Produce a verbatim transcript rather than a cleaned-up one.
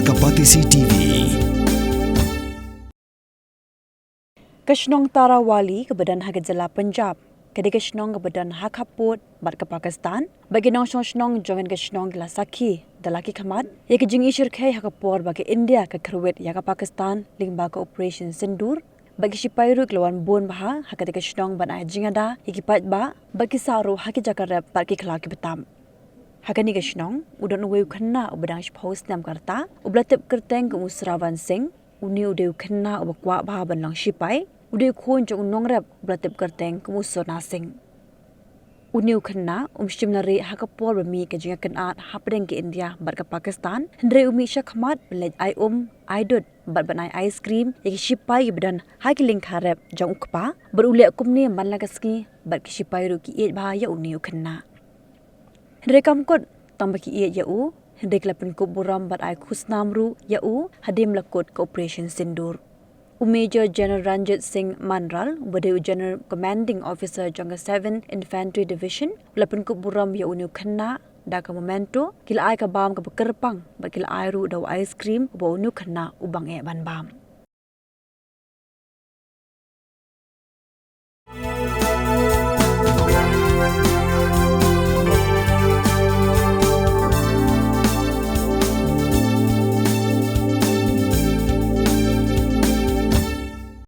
Ka Batesi T V. Ka shnong Tarawali kaba don ha ka jylla Punjab ka dei ka shnong kaba don ha khappud bad ka Pakistan. Bad ki nongshong shnong jong ka shnong ki la sakhi da la ki khmat ïa ka jingïashyrkhei ha ka por ba ka India ka kyrwit ïa ka Pakistan lyngba ka Operation Sindoor. Bad ki shipai ruh ki la wan bun bha ha kata ka shnong ban ai jingada ïa ki paidbah bad ki sah ruh ha ki jaka rep bad ki khlaw ki btap. Ha kane ka shnong u don uwei u khynnah uba dang shiphew snem ka rta uba la tip kyrteng kum u Sravan Singh. Une u dei u khynnah uba kwah bha ban long shipai. U dei u khun jong u nongrep uba la tip kyrteng kum u Sona Singh. Une u khynnah um shym la rieh ha ka por ba mih ka jingïakynad hapdeng ka India bad ka Pakistan, hynrei u mih shakhmat ban leit ai um, ai dud bad ban ai ice cream ïa ki shipai kiba don ha ki lyngkha rep jong u kpa. Bad u leh kumne man la ka sngi bad ki shipai ruh ki ïeit bha ïa une u khynnah. Hynrei kam kut tang ba ki ïeit ïa u, hynrei ki la pynkup burom bad ai khusnam ruh ïa u hadien ba la kut ka Operation Sindoor. U Major General Ranjit Singh Manral uba dei u General Commanding Officer jong ka Seventh Infantry Division u la pynkup burom ïa une u khynnah da ka memento. Ki la ai ka bam kaba kyrpang bad ki la ai ruh da u ice cream uba une u khynnah u bang eh ban bam.